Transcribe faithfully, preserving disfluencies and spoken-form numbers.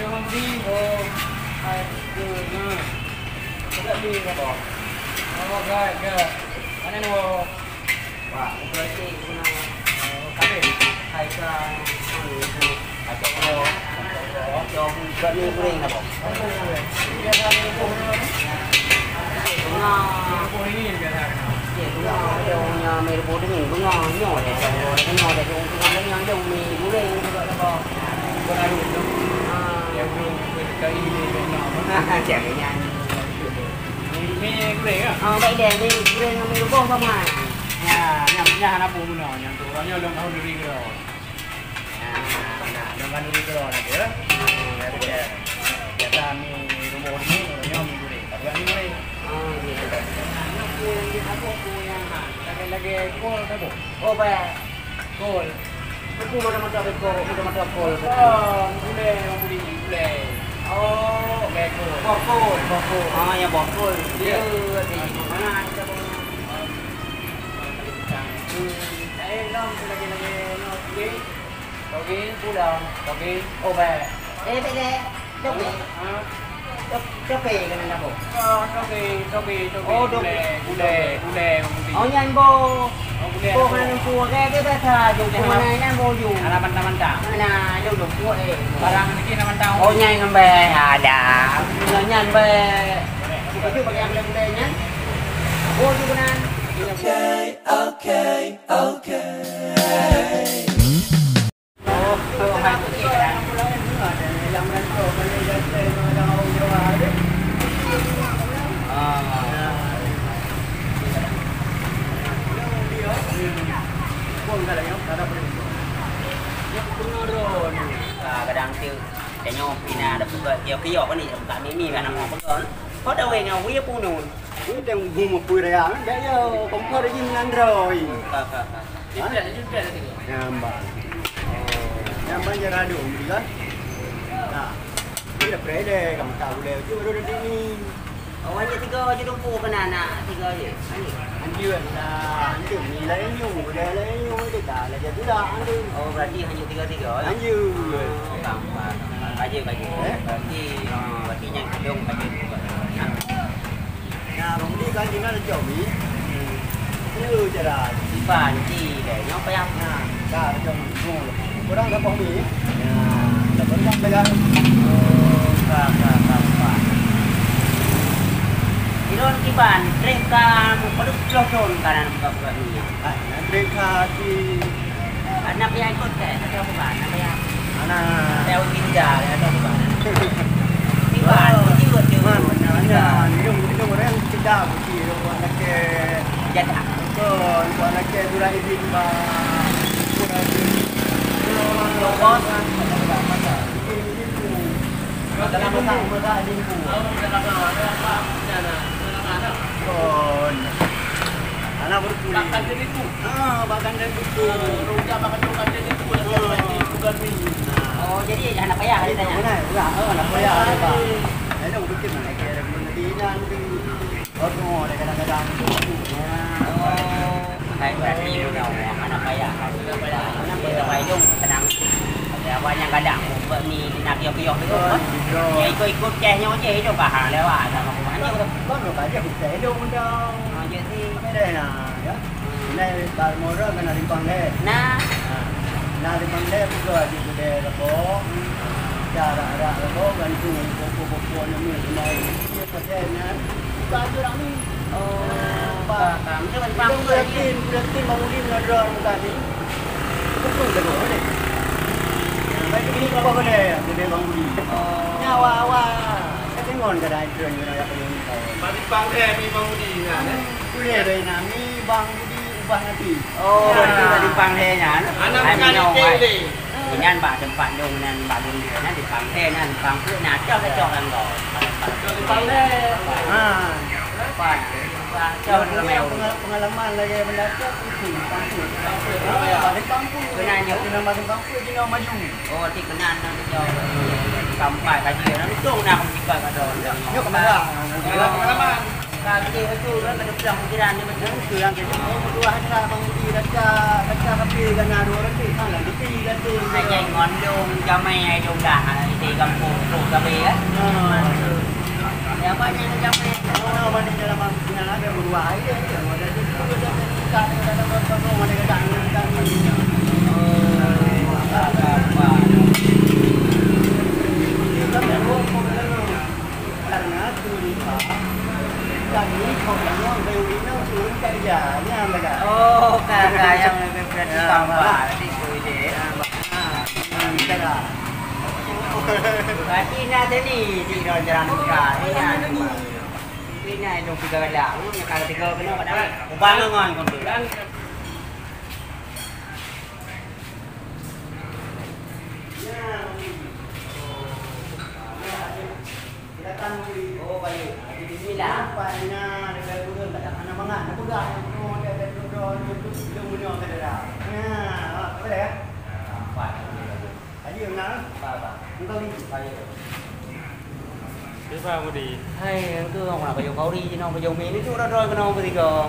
Bang Budi, oh, hai, ke, na. Agak di, na, boh? Oh, agak, agak. Mana ni, boh? Wah, berarti guna, oh, kami. Hai, ke, anu, itu. Atau, oh, atau, oh, atau, bukan ni, goreng, na, boh? Iya, kan, ini, boh. Bunga. Bunga ini biasa. Iya, bunga ada orangnya main bola dengan bunga nyoe deh. Nyoe deh, bunga bunga yang dia umi goreng juga ada kok. Bukan ada itu. Ah. Yang belum sekali ini dia nak. Siapa nyanyi? Ini, ini goreng ya? Ah, baik deh, ini goreng dengan main bola sama. Ya, yang punya anak pun guna, yang tu orangnya ulang tahun diri ke. Nah, nah, nyang kanduri keudroe lagèe, eh. Biasa mi rumoh ni, nyoe mi gurèe. Tapi mi gurèe. Oh, iya. Lagèe-lagèe kol saboh. Oh, baik. Kol. Aku mata-mata kol, mata-mata kol. Oh, gulai, gulai, gulai. Oh, gulai kol. Boh kol, boh kol. Ah, ya, boh kol. Iya. Iya, di mana kita bawa? Hmm. Eh, lom lagèe-lagèe nyoe, gulai. Toge pulang, toge. Oh, baik. Eh, baik deh. Toge. Ha? Tok-, toge kena nabung. Ah, toge, toge, toge. Oh, toge. Gulai, gulai, gulai, Bang Budi. Oh, nyan boh. Oh, gulai. Boh nabung. Nyan boh ju. Halaman taman tang. Mana, lu, lu, buat, eh. Barang ni halaman tang. Oh, nyan ngambil. Ada. Nyan, baik. Buka tu pakai gulai-gulai nyan. Boh ju kena. Okay, okay, okay. Ah, kadang tu, tanyoe pina ada peugah kiok-kiok ni, buka mimi kan nama peugah. Kau dah weh ngau weh punun. Ini dah bumbu pui raya, dah ya, kompor lagi menandroi. Ka, ka, ka. Hah? Nyan, Bang. Nyan, Bang, je radu, kan? Nah. Ini dah pray deh, kamu tahu deh, itu baru dah ni. Awak ni tiga je dumpu kena anak, tiga je. Lanjut. Lanjut lah, lanjut. Ni lain you, dah lain you, dia dah lah jadi lah, lanjut. Oh, berarti hanya tiga-tiga, ya? Lanjut. Oh, gampang. Bajet, bajet. Eh? Berarti, ah, berarti yang kedong bajet juga. Nah, Bang Budi kan tinggal di Jawi. Itu cara. Iban, di, deh, nyong payah. Nah, dah, macam, oh, kurang dah, Bang Budi. Ya, dah berubah payah. Oh, ka, ka, ka, ka. Ilôn kiban, trép ka, meupadub ploh thôn ka na buka-buka minyak. Ah, na trép ka di Anak payah ikot kèe, atau bukan? Anak payah. Anak. Payah uji muda, atau bukan? Tiba, oh, uji ikot, uji ikot. Man, man, man. Minum, minum orang kita, uji, buat lagi. Jadah. Betul, buat lagi, bulan izin, bah. Bulan izin. Bos. Dalam masak, masak limbu. Kon. Anak berkulit. Bahkan dia itu. Ah, bahkan dia itu. Rujak bahkan dia itu. Oh, jadi anak payah dia tanya. Benar, benar. Oh, anak payah dia, Pak. Saya dah berpikir mana kira benda ni nanti. Oh, kadang-kadang. Oh, hai berarti you know, anak payah. Anak payah, you know, tenang. Ada apa yang kadang, buat ni, nak kiok-kiok tu, kan? Ya, ikut-ikut teh nyoe je, itu paham lewat sama aku. Hanya udah. Kan, lu kaji aku teh lu dah. Ah, jadi. Ada ya, ya. Ini baru mula kena limpang deh. Nah. Nah, limpang deh, buka di kedai rokok. Cara rak rokok, gantung pokok-pokok nama kedai. Iya, kedai, nah. Buka aja rami. Oh, paham. Dia kan paham juga dia. Yakin, yakin mau ni mengadar muka ni. Betul dah kau ni. Baik ni apa kena ya, kedai Bang Budi. Oh. Nyawa awak. Saya tengok kadang itu yang kena yak ni. Bagi pangkai ni Bang Budi nah, eh. Boleh dari nami Bang Budi ubah nanti. Oh, berarti bagi pangkai nyan. Anak bukan itu deh. Nyan bak teumpat lôn nyan bak Gundul nyan di Pangkai nyan, Pangkai nyan, cok, cok, kan, kau. Cok di Pangkai. Ha. Pangkai. Cok di Pangkai. Pengal-, pengalaman lagi benda cok itu, Pangkai. Ha, di Pangkai. Kena nyo. Kena masuk Pangkai, kena maju. Oh, ti kena nak cok. Sampai kaji, nak untung nak aku tiba kat dalam. Nyo kemana? Pengalaman. Ka geude bacut, ka geupeudong pikiran di bacut. Bacut nyang keu jeuet, oh, meutuah atra Bang Budi, raca, raca kape gana dua ratus, salah geupi ratus. Hai, nyang ngondong jamai hai dong dah, di gampông. Sabe kan? Ha. Yang banyak yang jamé. Oh, mana dalam tinggal ada berubah aja. Ada tu, ada tu, ada tu, ada tu, ada tu, ada tu, ada tu. Oh, tak apa. Karena tu, Pak. Tadi kau bilang, kau bilang, cuma tak ada. Ni apa dah? Oh, kakak yang lebih berat di tambah. Tadi tu je. Ha. Ha, kita dah. Berarti nak tadi di jalan buka. Ini nak cuma. Ini nak itu tiga galak. Ini nak tiga kena pada. Ubah lengan kau tu. Oh, baik. Bismillah. Nah, apa dah? Tadi yang nak? Apa, apa? Engkau ni? Baik. Siapa Budi? Hai, itu orang nak baju kauri, nak baju mini tu dah dua kena bertiga.